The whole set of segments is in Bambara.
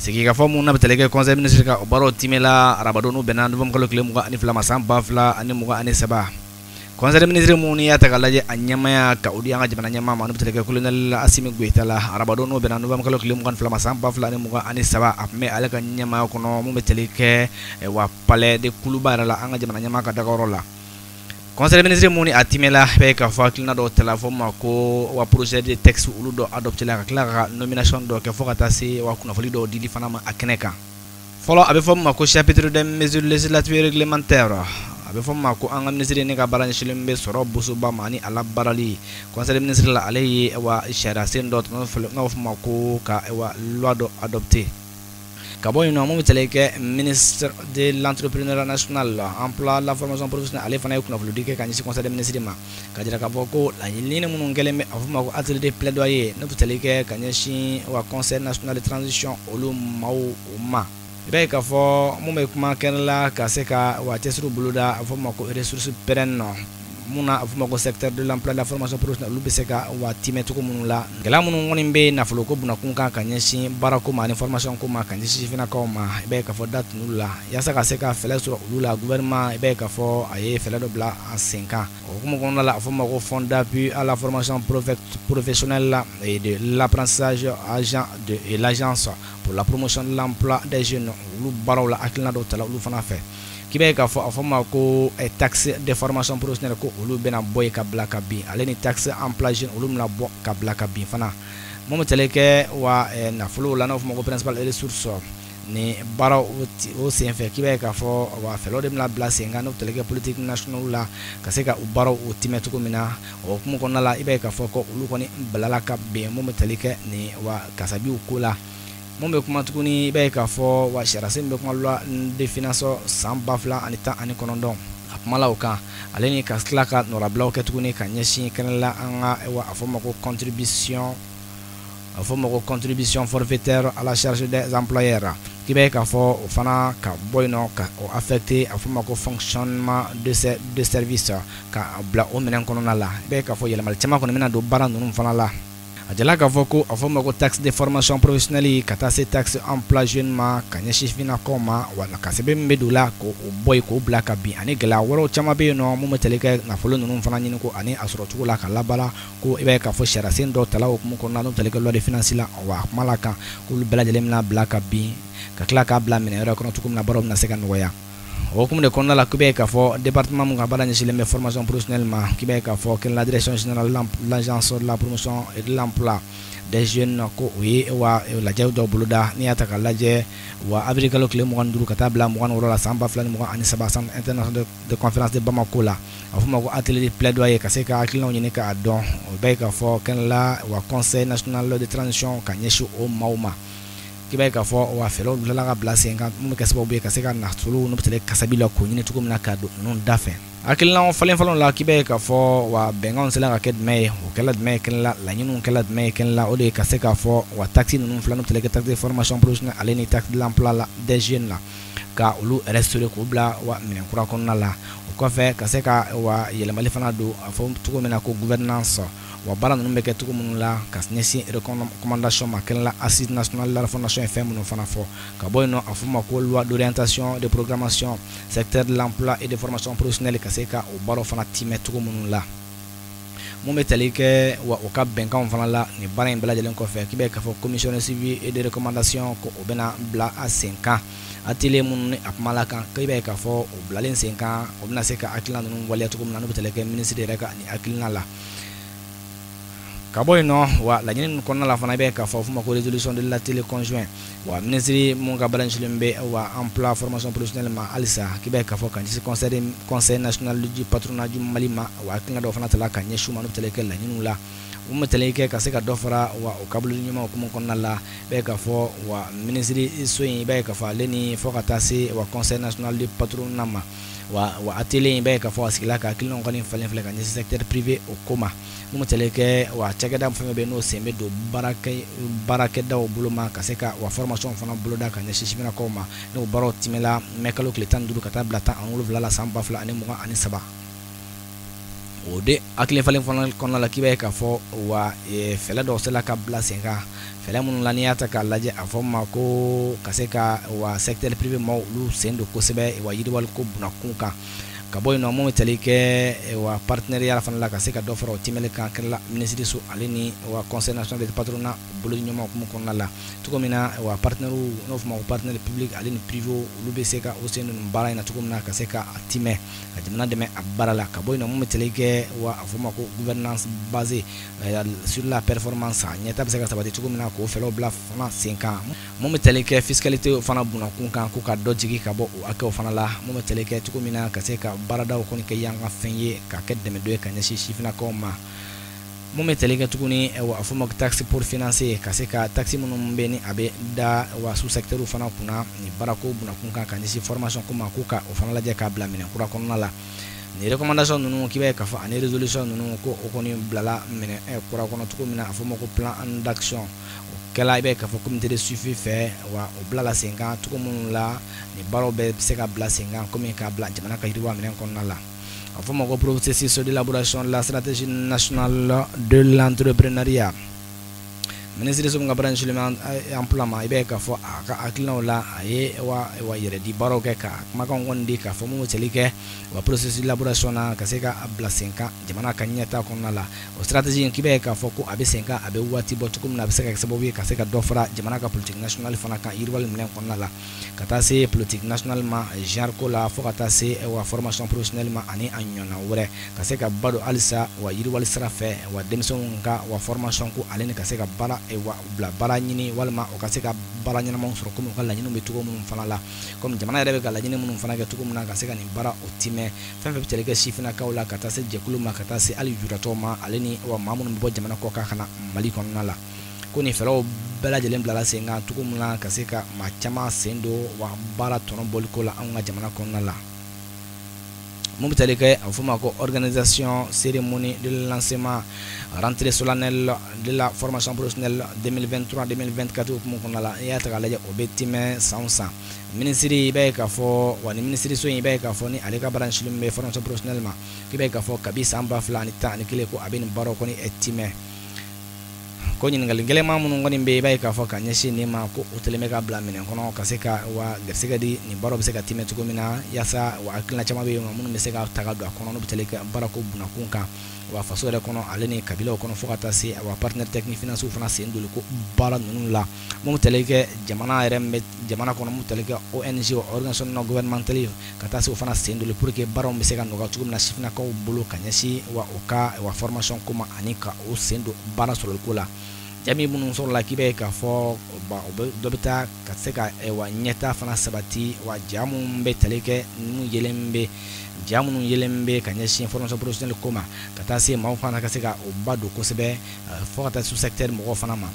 Sigikafɔ mun n'a bɛ tali kɛ conseil ministre ka o baaraw timɛla arabadon, n'o bɛnna novembre kalo tile 22 ma, san 2023. Conseil des ministres mun n'i y'a ta k'a lajɛ, a ɲɛmaya ka o di an ka jamana ɲɛmaa ma, n'o bɛ tali kɛ colonel Assimi Goïta la, arabadon n'o bɛnna novembre kalo tile 22 ma, san 2023, a tun bɛ ale ka ɲɛmaya kɔnɔ, mun bɛ tali kɛ wa palais de Kuluba yɛrɛ la, an ka jamana ɲɛmaa ka dagayɔrɔ la. Conseil des ministres mun ni a timɛla bɛ k'a fɔ hakilina dɔw tala fɔ ma ko wa projet de texte olu dɔ adopté la, ka tila ka nomination dɔ kɛ, fo ka taa se wa kunnafoni dɔw dili fana ma a kɛnɛ kan. Fɔlɔ, a bɛ fɔ min ma ko chapitre des mesures législatives et réglementaires. A bɛ fɔ min ma ko an ka ministre ne ka baara ɲɛsinnen bɛ sɔrɔ bosoba ma ani a labaarali. Conseil des ministres la, ale ye wa sariya sen dɔ n'a bɛ fɔ ma ko ka wa loi dɔ adopté. Ka bɔ yen nɔ, mun bɛ tali kɛ ministre de l'Entrepreneuriat national, Emploi, la Formation professionnelle, ale fana ye kunnafonidi kɛ ka ɲɛsin conseil des ministres ma, ka jira k'a fɔ ko laɲini minnu kɛlen bɛ, a fɔ ma ko atelier de plaidoyer, n'o bɛ tali kɛ ka ɲɛsin wa Conseil national de transition olu maaw o ma. I b'a ye k'a fɔ mun bɛ kuma kɛnɛ la ka se ka wa cɛsiriw boloda, a fɔ ma ko ressources pérennes mun na, a fɔ ma ko secteur de l'emploi, la formation professionnelle, olu bɛ se ka wa timɛ cogo minnu la. Gɛlɛya minnu kɔni bɛ nafolo ko bunakun kan ka ɲɛsin baarako ma ani formation ko ma ka ɲɛsin sifinnakaw ma, i b'a ye k'a fɔ da tun la yaasa ka se ka fɛɛrɛ sɔrɔ olu la, gouvernement, i b'a ye k'a fɔ a ye fɛɛrɛ dɔ bila a sen kan. O hukumu kɔnɔna la, a fɔ ma ko Fonds d'appui à la formation professionnelle et de l'apprentissage agent de et l'Agence pour la promotion de l'emploi des jeunes, olu baaraw la, hakilina dɔw tala olu fana fɛ. K'i b'a ye k'a fɔ a fɔ ma ko taxe de formation professionnelle, ko olu bɛna bɔ yen ka bila ka bin, ale ni taxe emploi jeune, olu bɛna bɔ ka bila ka bin fana. Mun bɛ tali kɛ wa nafolo la, n'a fɔ ma ko principal ressource, ni baara o senfɛ, k'i b'a ye k'a fɔ wa fɛɛrɛw de bɛna bila sen kan, n'o bɛ tali kɛ politique nationale la, ka se ka u baaraw o timɛ cogo min na. O hukumu kɔnɔna la, i b'a ye k'a fɔ ko olu kɔni bilala ka bɛn. Mun bɛ tali kɛ nin wa kasabiw ko la, mun bɛ kuma tuguni, i b'a ye k'a fɔ wa sariyasen bɛ kuma loi de finance san 2019, a kumala o kan, ale ni ka tila ka nɔrabilaw kɛ tuguni ka ɲɛsin kɛnɛ la an ka wa a fɔ ma ko contribution, a fɔ ma ko contribution forfaitaire à la charge des employeurs. K'i b'a ye k'a fɔ o fana ka bɔ yen nɔ ka o affecté, a fɔ ma ko fonctionnement de ces deux services, ka bila o minɛn kɔnɔna la. I b'a ye k'a fɔ yɛlɛmali caman kɔni bɛna don baara ninnu fana la. A jala k'a fɔ ko a fɔ ma ko taxe de formation professionnelle ka taa se taxe emploi jeune ma ka ɲɛsin sifinnakaw ma, wa ka sɛbɛn min bɛ don la k'o bɔ yen k'o bila ka bin, ani gɛlɛya wɛrɛw caman bɛ yen nɔ mun bɛ tali kɛ nafolo ninnu fana ɲini ko ani a sɔrɔ cogo la ka labaara, ko i b'a ye k'a fɔ sariyasen dɔw tala o hukumu kɔnɔna, n'o bɛ tali kɛ loi de finance la, wa a kuma la kan k'olu bɛɛ lajɛlen bɛna bila ka bin, ka tila k'a bila minɛn wɛrɛ kɔnɔ cogo min na baaraw bɛna se ka nɔgɔya. O hukumu de kɔnɔna la, k'i b'a ye k'a fɔ département mun ka baara ɲɛsinnen bɛ formation professionnelle ma, k'i b'a ye k'a fɔ la Direction générale l'Agence de la promotion et de l'emploi des jeunes, ko o ye wa lajɛw dɔw boloda. N'i y'a ta k'a lajɛ, wa avril kalo tile 25 ka taa bila 26 la, san 2023, Centre international de conférence de Bamako la, a fɔ ma ko atelier de plaidoyer, ka se ka hakilinaw ɲini k'a dɔn. O b'a ye k'a fɔ kɛnɛ la wa Conseil national de transition ka ɲɛsin o maaw ma, k'i b'a ye k'a fɔ wa fɛɛrɛw bilala ka bila sen kan mun bɛ kɛ sababu ye ka se ka nafolo n'o bɛ tali kasabi la k'o ɲini cogo min na ka don ninnu da fɛ. Hakilinaw falen falenw la, k'i b'a ye k'a fɔ wa bɛnkanw sera ka kɛ jumɛn ye, o kɛla jumɛn ye kɛnɛ la, laɲiniw kɛla jumɛn ye kɛnɛ la? O de ye ka se k'a fɔ wa taxe ninnu fila, n'o bɛ tali kɛ taxe de formation professionnelle ale ni taxe de l'emploi la des jeunes la, ka olu restaurer k'u bila wa minɛn kura kɔnɔna la. O kɔfɛ, ka se ka wa yɛlɛmali fana don, a fɔ cogo min na ko gouvernance, wa baara ninnu bɛ kɛ cogo minnu la, ka ɲɛsin recommandation ma kɛnɛ la, Assise nationale de la refondation ye fɛn minnu fana fɔ. Ka bɔ yen nɔ, a fɔ ma ko loi d'orientation de programmation secteur de l'emploi et de formation professionnelle, ka se ka o baaraw fana timɛ cogo minnu la. Mun bɛ tali kɛ wa o ka bɛnkanw fana la nin baara in bɛɛ lajɛlen kɔfɛ, k'i bɛ k'a fɔ commission de suivi et de recommandation, ko o bɛna bila a sen kan. Atelier minnu ni a kuma la kan, k'i b'a ye k'a fɔ o bilalen sen kan, o bɛna se ka hakilina ninnu waleya cogo min na, n'o bɛ tali kɛ minisiri yɛrɛ ka nin hakilina la. Ka bɔ yen nɔ, wa laɲini ninnu kɔnɔna la fana, i bɛ k'a fɔ f'o ma ko résolution de l'atelier conjoint, wa minisiri mun ka baara ɲɛsinnen bɛ wa emploi, formation professionnelle ma halisa, k'i b'a ye k'a fɔ ka ɲɛsin Conseil national du patronat du Mali ma, wa hakilina dɔw fana tala ka ɲɛsin u ma, n'o bɛ tali kɛ laɲiniw la u bɛ tali kɛ ka se ka dɔ fara wa o kabolo ɲuman hukumu kɔnɔna la. I b'a ye k'a fɔ wa minisiri so in, i b'a ye k'a fɔ ale ni fo ka taa se wa Conseil national du patronat ma, wa atelier in, i b'a ye k'a fɔ a sigila ka hakilinaw kɔni falen filɛ ka ɲɛsin secteur privé o ko ma, mun bɛ tali kɛ wa cakɛda fɛn fɛn bɛ yen, n'o sen bɛ don baarakɛdaw bolo ma, ka se ka wa formation fana boloda ka ɲɛsin sifinnakaw ma. N'o baaraw tɛmɛla mɛ kalo tile 15 ka taa bila 17 la, san 2023. O de hakili falen fana kɔnɔna la, k'i b'a ye k'a fɔ wa fɛɛrɛ dɔw sela ka bila sen kan, fɛɛrɛ minnu la n'i y'a ta k'a lajɛ, a fɔ ma ko ka se ka wa secteur privé maaw olu sen don kosɛbɛ wa yiriwali ko bunakun kan. Ka bɔ yen nɔ, mun bɛ tali kɛ wa partenariat fana la, ka se ka dɔ fara o timɛli kan kɛrɛla minisiri so ale ni wa Conseil national de patronat bolo ɲɔgɔn hukumu kɔnɔna la, cogo min na wa partenaires, n'o fɔ ma ko partenaire public ale ni privé, olu bɛ se ka o sen don nin baara in na cogo min na, ka se ka a timɛ ka jamana dɛmɛ a baara la. Ka bɔ yen nɔ, mun bɛ tali kɛ wa a fɔ ma ko gouvernance basée sur la performance, ɲɛta bɛ se ka sabati cogo min na, k'o fɛɛrɛw bila fana sen kan. Mun bɛ tali kɛ fiscalité fana bunakun kan, ko ka dɔ jigin ka bɔ o hakɛw fana la. Mun bɛ tali kɛ cogo min na ka se ka baaradaw kɔni kɛ yankan fɛn ye, ka kɛ dɛmɛ dɔ ye ka ɲɛsin sifinnakaw ma. Mun bɛ tali kɛ tuguni, a fɔ ma taxe pour financer, ka se ka taxe minnu bɛ ni a bɛ da wa sous secteur fana kunna ni baarako bunakun kan, ka ɲɛsin formation ko ma, ko ka o fana lajɛ k'a bila minɛn kura kɔnɔna la. Nin recommandation ninnu, k'i b'a ye k'a fɔ ani résolution ninnu, ko o kɔni bilala minɛ kura kɔnɔ cogo min na, a fɔ ma ko plan d'action, o kɛla i b'a ye k'a fɔ comité de suivi fɛ. Wa o bilala sen kan cogo minnu la, nin baaraw bɛɛ bɛ se ka bila sen kan komi k'a bila jamana ka yiriwa minɛn kɔnɔna la. A fɔ ma ko processus d'élaboration de la stratégie nationale de l'entrepreneuriat. Minisiri so min ka baara ɲɛsinnen bɛ emploi ma, i b'a ye k'a fɔ a ka hakilinaw la, a ye wa yɛrɛ di baaraw kɛ ka kumakanw kɔni di, k'a fɔ mun bɛ tali kɛ wa processus d'élaboration na, ka se ka bila sen kan jamana ka ɲɛtaa kɔnɔna la. O stratégie in, k'i b'a ye k'a fɔ ko a bɛ sen kan, a bɛ waati bɔ cogo min na, a bɛ se ka kɛ sababu ye ka se ka dɔ fara jamana ka politique nationale fana kan yiriwali minɛn kɔnɔna la, ka taa se politique nationale ma genre ko la, fo ka taa se wa formation professionnelle ma ani a ɲɔgɔnna wɛrɛ, ka se ka ba don halisa wa yiriwali sira fɛ, wa denmisɛnw ka wa formation ko ale ni ka se ka baara wa bila baara ɲini, walima o ka se ka baara ɲɛnamaw sɔrɔ komi u ka laɲiniw bɛ cogo minnu fana la, komi jamana yɛrɛ bɛ ka laɲini minnu fana kɛ cogo min na, ka se ka nin baara o timɛ. Fɛn fɛn bɛ tali kɛ sifinnakaw la, ka taa se jɛkulu ma, ka taa se hali juratɔw ma, ale ni wa maa minnu bɛ bɔ jamana kɔ kan ka na Mali kɔnɔna la, ko nin fɛɛrɛw bɛɛ lajɛlen bilala sen kan cogo min na, ka se ka maa caman sen don wa baara tɔnɔ bɔliko la anw ka jamana kɔnɔna la. Mun bɛ tali kɛ a bɛ fɔ o ma ko organisation cérémonie de lancement rentrée solennelle de la formation professionnelle 2023 2024 hukumu kɔnɔna la, n'i y'a ta k'a lajɛ, o bɛ timɛ san o san. Minisiri, i b'a ye k'a fɔ wa ni minisiriso in, i b'a ye k'a fɔ ni ale ka baara ɲɛsinnen bɛ formation professionnelle ma, k'i b'a ye k'a fɔ kabi san 2011 ko a bɛ nin baaraw kɔni timɛ. Ko ɲininkali gɛlɛnman minnu kɔni bɛ yen, i b'a ye k'a fɔ ka ɲɛsin nin ma, ko o tɛlen bɛ ka bila minɛn kɔnɔ, ka se ka wa garisɛgɛ di nin baaraw bɛ se ka timɛ cogo min na, yaasa wa hakilina caman bɛ yen nɔ minnu bɛ se ka ta ka don a kɔnɔ, n'u bɛ tali kɛ baarako bunakun kan wa faso yɛrɛ kɔnɔ ale ni kabilaw kɔnɔ, fo ka taa se wa partenaire technique financier fana sen doli ko baara ninnu la. Mun bɛ tali kɛ jamana yɛrɛ bɛ jamana kɔnɔ, mun bɛ tali kɛ ONG, organisation non gouvernementale, ka taa se o fana sen doli pour que baaraw bɛ se ka nɔgɔya cogo min na sifinnakaw bolo, ka ɲɛsin wa o ka wa formation ko ma ani ka o sen don baara sɔrɔli ko la. Jaabi minnu sɔrɔla, k'i b'a ye k'a fɔ dɔ bɛ taa ka se ka wa ɲɛta fana sabati. Wa ja minnu bɛ tali kɛ minnu yelen bɛ, ja minnu yelen bɛ ka ɲɛsin formation professionnelle ko ma, ka taa se maaw fana ka se ka o ba don kosɛbɛ, fo ka taa sous secteur mɔgɔw fana ma.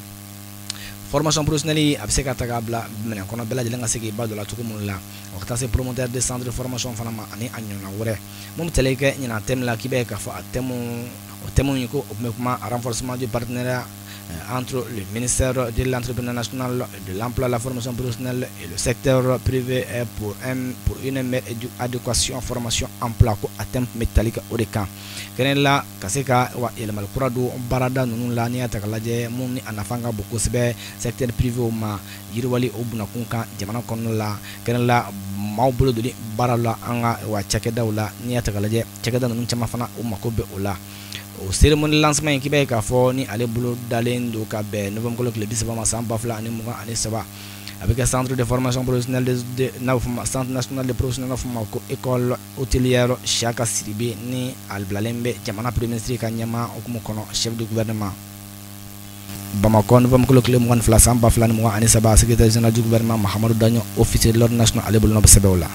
Formation professionnelle, a bɛ se ka ta k'a bila minɛn kɔnɔ, bɛɛ lajɛlen ka se k'i ba don la cogo minnu la, o ka taa se promoteur de centre de formation fana ma ani a ɲɔgɔnna wɛrɛ. Mun bɛ tali kɛ ɲinan thème la, k'i b'a ye k'a fɔ a thème, o thème in, ko o tun bɛ kuma renforcement du partenariat entre le ministère de l'Entrepreneuriat national, de l'Emploi, la formation professionnelle et le secteur privé pour une meilleure adéquation formation emploi. Ko a thème tun bɛ tali kɛ o de kan kɛnɛ la, ka se ka wa yɛlɛmali kura don baarada ninnu la, n'i y'a ta k'a lajɛ mun ni a nafa ka bon kosɛbɛ secteur privé ma yiriwali o bunakun kan jamana kɔnɔna la, kɛnɛ la maaw bolo donni baara la an ka wa cakɛdaw la. N'i y'a ta k'a lajɛ, cakɛda ninnu caman fana u mako bɛ o la. O cérémonie lancement in, k'i b'a ye k'a fɔ ni ale bolo dalen don ka bɛn novembre kalo tile 30 ma san 2023, a bɛ kɛ centre de formation professionnelle de, n'a bɛ fɔ ma centre national de professionnel, n'a bɛ fɔ ma ko école hôtelière Siaka Sidibe, ni a bilalen bɛ jamana premier ministre ka ɲɛmaa hukumu kɔnɔ, chef du gouvernement, Bamakɔ, novembre kalo tile 22 san 2023. Secrétaire général du gouvernement Mahamadou Dagno, officier de l'ordre national, ale bolonɔ bɛ sɛbɛn o la.